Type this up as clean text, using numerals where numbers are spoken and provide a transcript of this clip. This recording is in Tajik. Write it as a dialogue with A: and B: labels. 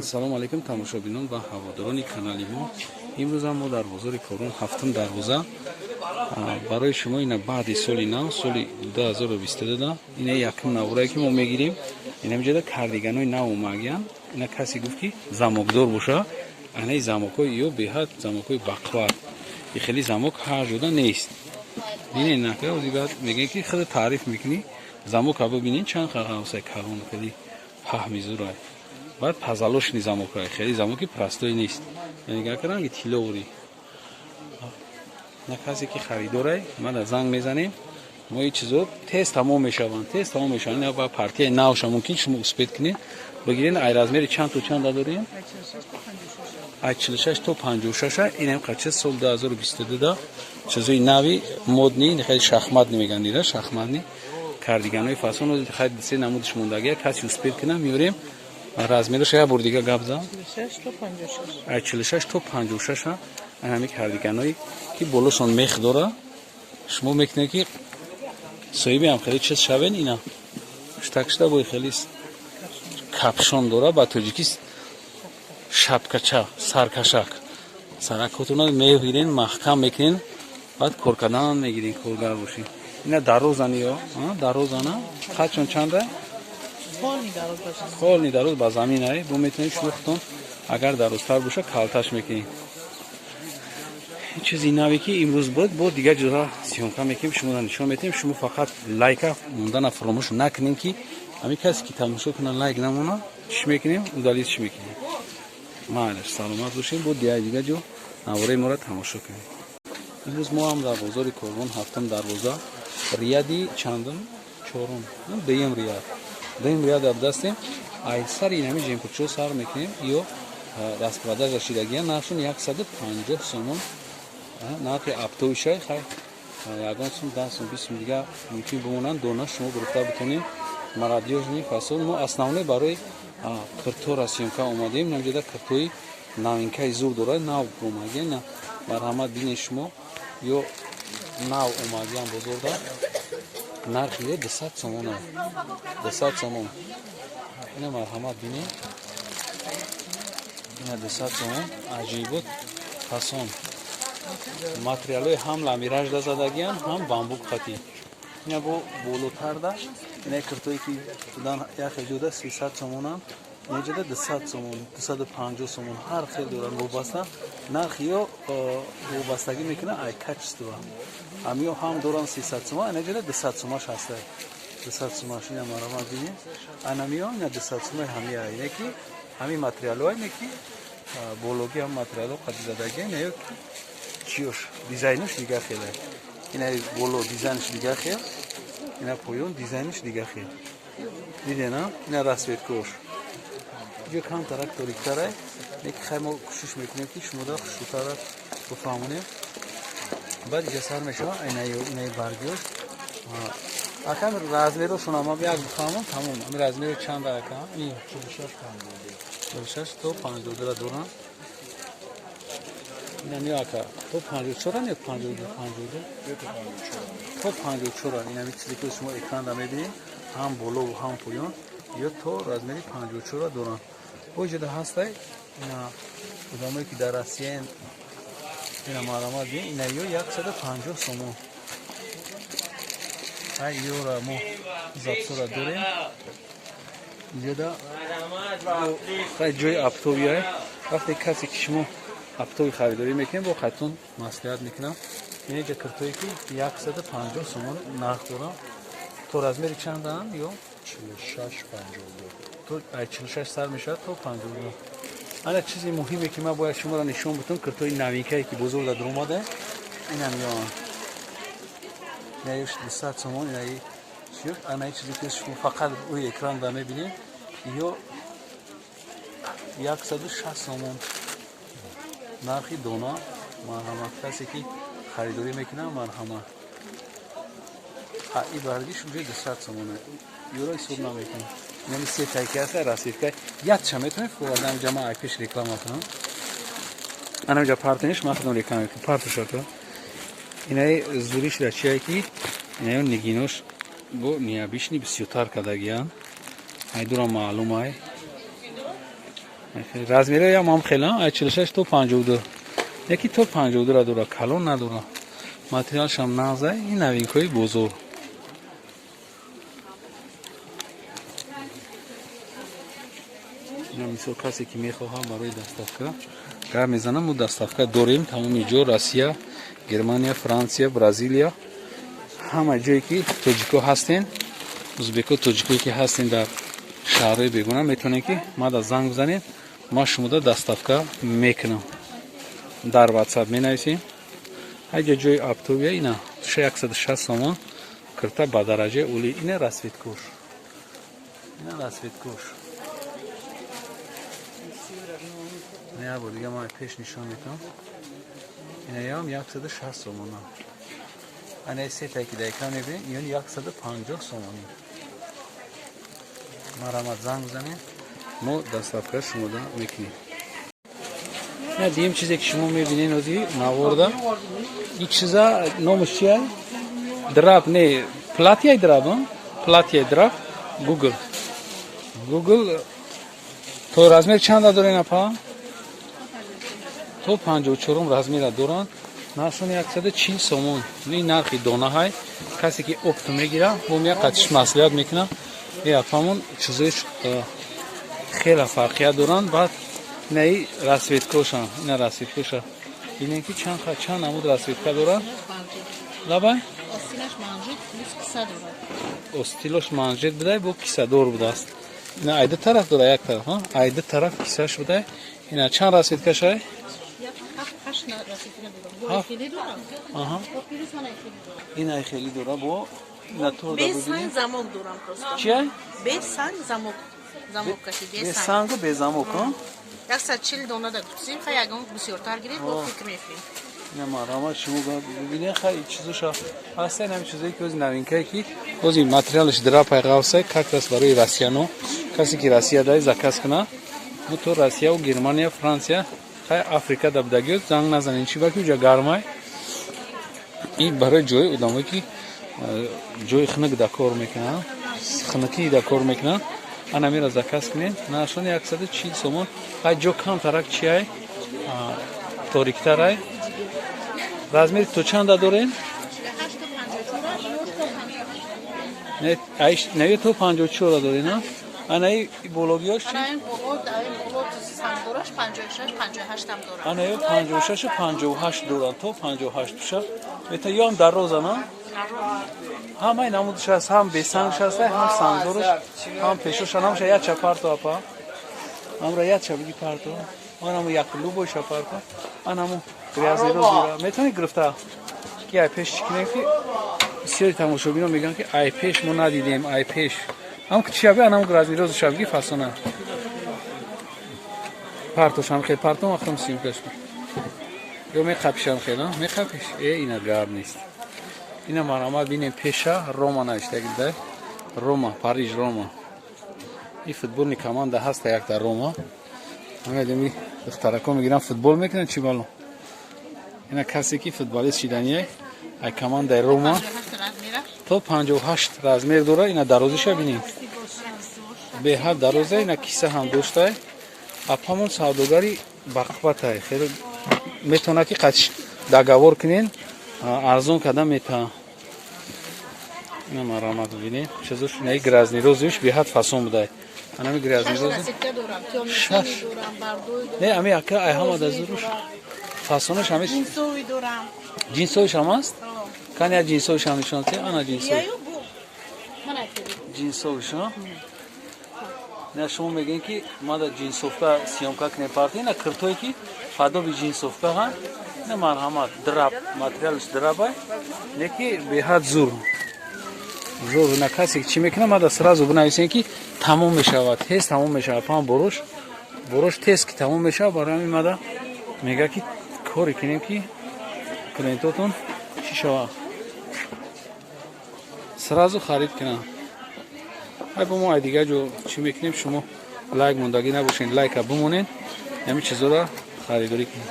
A: Салому алейкум, тамошобинон ва ҳаводорони канали мо. Имрӯзам мо дар бозори Корвон, ҳафтум дарвоза, барои шумо ина баъди соли нав, соли 2022, ина якум наворае, ки мо мегирем. Инамиҷода кардиганои нав омагиян. Ина касе гуфт, ки замокдор боша. Анаи замокҳои ё беҳад замокҳои бақват и хеле замок ҳар ҷода нест. Бинед, баъд мегӯем, ки худ таъриф мекунӣ. Замока бибинед, чанд ҳавсаи калон, хеле паҳми зурай. Баъд позолоченный замокай, хеле замоки простой нест, яъне ранги тилловӣ. На касе ки харидорай, мада занг мезанем. Мо ин чизо тез тамом мешаванд, тез тамом мешаванд. Ина ба партияи навша мумкин шумо успеть кунед, бигиред. Ай размери чанд то чанда дорем? Ай 46 то 56. Инам қача сол 2022 да чизои нави модный, хеле шахматный мегӯянд, дида, шахматный кардиганои фасон. Хай, се намудиш мондагия. Каси успеть кунам, меорем. Размераш як бор дига гап зан. Ай 46 то 56. Ҳами кардиганое ки болошон мех дора, шумо мекунед, ки соҳиби ҳам хеле чиз шавен. Ина штакшта бой, хеле капюшон дора, ба тоҷикӣ шапкача, саркашак. Саракотона мегирен, маҳкам мекунен, баъд кор кардан мегирен, коргар бошед. Ина дарозани ё дарозана қадшон чанда? Полный дароз ба замин ай. Бо метавонед шумо худтон, агар дарозтар боша, калташ мекунед. Чизи наве, ки имрӯз буд, бо дигар ҷоҳа съёмка мекунем, шуморо нишон метиҳем. Шумо фақат лайка мондана фаромӯш накунем, ки ҳамин касе ки тамошо кунад, лайк намона, чӣ мекунем? Удалить чӣ мекунем. Майлаш, саломат бошем. Бо дигар ҷо навораи моро тамошо кунем. Имрӯз мо ҳам дар бозори Корвон, ҳафтум дарвоза, ряди чандум? Чорум, дуюм ряд, дуюм ряд дастем. Ай сари инами джемперчо сар мекунем. Ё распродажа шидагия, нархшон 150 сомон, нархи оптовый шай. Хай, ягон сум, 10 сум, 20 сум дига мумкин бимонанд. Дона шумо гирифта битонед. Молодёжный фасон. Мо основной барои киртора съёмка омадем. Намҷода киртои новинкаи зур дорад, нав омадия. Марҳамат, бинед шумо, ё нав омадиям бозорда. Нархи ё 200 сомона, 200 сомон. Ина марҳамат, бинед, ина 200 сомон. Аҷибот фасон, материалҳои ҳам ламиражда задагиам, ҳам бамбук қатӣ. Ина бо болотарда ина киртое ки дан як ҷода 300 сомонам, инҷода 200 сомон, 250 сомон, ҳар хел доранд. Вобаста нархи ё вобастагӣ мекунад ай качество. Ҳамиё ҳам доранд 300 сомон, инаҷода 200 сомаш ҳаста, 200 сомаш. Ина марҳамат, бинед, анамиё ина 200 сомаи ҳамия. Ине ки ҳамин материалҳо, ине ки бологи ҳам материалҳо қади задагия. Ина ё чиёш, дизайнаш дигар хеле. Ина боло дизайнаш дигар хел, ина поён дизайнаш дигар хел. Дидена, ина расцветкош иҷо камтарак ториктарай, леки хай, мо кӯшиш мекунем, ки шумода хушрӯтара бифаҳмонем. Баъд иҷа сар мешава инаи баргиёш. Акам, размерошон ама як бифаҳмам, тамом. Ами размери чанда, ака? 46 то 52 дорам. Инами, ака, то 54 ё 52? 52 то 54. Инами чизе ки шумо экранда мебинед, ҳам болову ҳам поён ё то размери 54 доранд. Бо иҷода ҳастай ина одамое, ки дар Россиян. Ина марҳамат, бин, ина ё 150 сомон. Ай ёра мо запсора дорем инҷода. Хай, ҷои оптовый ай. Вақте касе ки шумо оптовый харидорӣ мекунед, бо хатун маслиҳат мекунам. Инҷа киртое ки 150 сомон нарх дорам, то размери чандаанд ё?
B: 46, 52.
A: То ай 46 сар мешавад то 52. Ана чизи муҳиме, ки ман бояд шуморо нишон бутам, киртои новинкае, ки бозор дар омада, инам ён инаёш 200 сомон. Инаи анаи чизе ки шумо фақат рӯи экран да мебинед, ё 160 сомон нархи дона. Марҳамат, касе ки харидорӣ мекунад, марҳамат. И баргиш уже 200 сомона, ёро ҳисоб намекунам. Инами се тайки аста, расцветка якча метавонед фуладам. Ҷа ман айпеш реклама кунам, анамҷа партиниш, ман худам реклама мекунам партушака. Инаи зуришра чие, ки инаё нигинош бо необычный бисёртар кардагиян. Айдура маълум ай. Размероям ҳам хела, ай 46 то 52. Яки то 52 дора, калон надора. Материалшам нағзай, ин новинкаи бозор. Ина мисол касе ки мехоҳад барои доставка гап мезанам, мо доставка дорем тамоми ҷо: Россия, Германия, Франсия, Бразилия, ҳама ҷое ки тоҷико ҳастен, узбеко, тоҷикое ки ҳастен дар шаҳрҳои бегона, метавонед ки мада занг бизанед, ма шумода доставка мекунам. Дар WhatsApp менависем. Ҳайҷа ҷои оптовия ина 160 сомон кирта ба дараҷаи олӣ. Ина расцветкош, ина расцветкош. Не, бо дига ман пеш нишон метавам. Инаям 160 сомона. Ана сетае ки дар экран мебинед, иён 150 сомонӣ. Марҳамат, занг бизанед, мо доставка шумода мекунем. На дигим чизе ки шумо мебинед ози наворда, ин чиза номаш чия? Драп не, платья драп, платья драп. Гугл, гугл. То размер чанда дорен, апа? То 54 размера доранд. Нархшон 140 сомон. Ин нархи донаҳай. Касе ки опт мегира, бо мия қатиш маслиҳат мекунам. Э апамон чизои хеле фарқият доранд. Баъд инаи расцветкоша, ина расцветкоша бинем ки чанд чанд намуд расцветка дорад. Лабай, остилош манжет будай, бо кисадор будааст. Ина айду тараф дора, як тараф, айду тараф кисаш будай. Ина чанд расцветкашай? Ин ай хеле дора, бо ина торда.
C: Бе замок дорам просто.
A: Чия?
C: Бе санг, замок. Замок каши,
A: бе сангу бе замок, а?
C: 140 дона да гуфтем, хай ягон бисёртар гиред, бо фикр мекунем.
A: Ина марҳамат, шумо бибинед, хай чизоша ҳаста. Ин ҳами чизое ки ози новинкае ки ози материалаш драпай ғавсай, как раз барои россияно, касе ки Россия дай заказ куна, мо то Россияву Германия, Франсия, хай Африка да будагиё занг назанед, чи ба ки уҷа гармай. Ин барои ҷои одамое ки ҷои хунук да кор мекунанд, хунукӣ да кор мекунанд, анамира заказ кунед. Нархшон 140 сомон. Хай ҷо камтарак чиай, ториктарай. Размери то чанда дорем? Не, то 54 дорем, на? Анаи бологиёш чи? Анаи 56, 58 доранд, то 58 пуша. Мета ёам дароза, на? Ҳамаи намудаш аст, ҳам бесангш аст, ҳам сангдораш, ҳам пешош. Анамша яча парто, апа. Амра яча биги парто. Анаму як любойша парто. Анаму грязный розира. Метавонӣ гирифта? Ки ай пеш чӣ кунем, ки бисёри тамошобино мегӯянд ки ай пеш мо надидем, ай пеш. Ам ки чиаби анам грязный роза биги фасона. Партошам хел партом вақтам съёмкаш. Ё меқапишам хел, меқапиш? Э, ина гап нест. Ина марҳамат, бинем пеша Рома навиштаги дай. Рома, Париж, Рома. И футболни команда ҳаста якта Рома. Ҳамедеми духтарако мегиран футбол мекунанд, чӣ бало. Ина касе ки футболист шидание, ай командаи Рома, то 58 размер дора. Ина дарозиша бинем. Беҳад дароза, ина киса ҳам доштай. Апамон савдогари бақватай. Хеле метавонад ки қатиш договор кунен, арзон карда мета. Ина марҳамат, бибинед. Чизош инаи грязный розиш беҳад фасон будай. Анами грязный рози. Шаш. Не, ами ака ай ҳама да зуруш. Фасонаш ҳами
C: Ҷинсови дорам.
A: Ҷинсовиш ҳам аст? Кани я ҷинсовиш ҳам нишон те? Ана ҷинсов. Ҷинсовиш, а? Не, шумо мегӯед ки мада ҷинсовка съёмка кунем парти, ина киртое ки фадоби ҷинсовка ҳа. Ина марҳамат, драп, материалаш драпай. Не ки беҳад зур. Зур, на касе чӣ мекунад, мада сразу бинависем ки тамом мешавад, тез тамом мешавад. Пам борош, борош тез ки тамом мешавад, барои ҳамин мада мега ки коре кунем ки клиентотон чӣ шавад, сразу харид кунанд. Ай бо мо ай дигар ҷо чӣ мекунем, шумо лайк мондагӣ набошед, лайка бимонед, ҳамин чизоро харидорӣ кунед.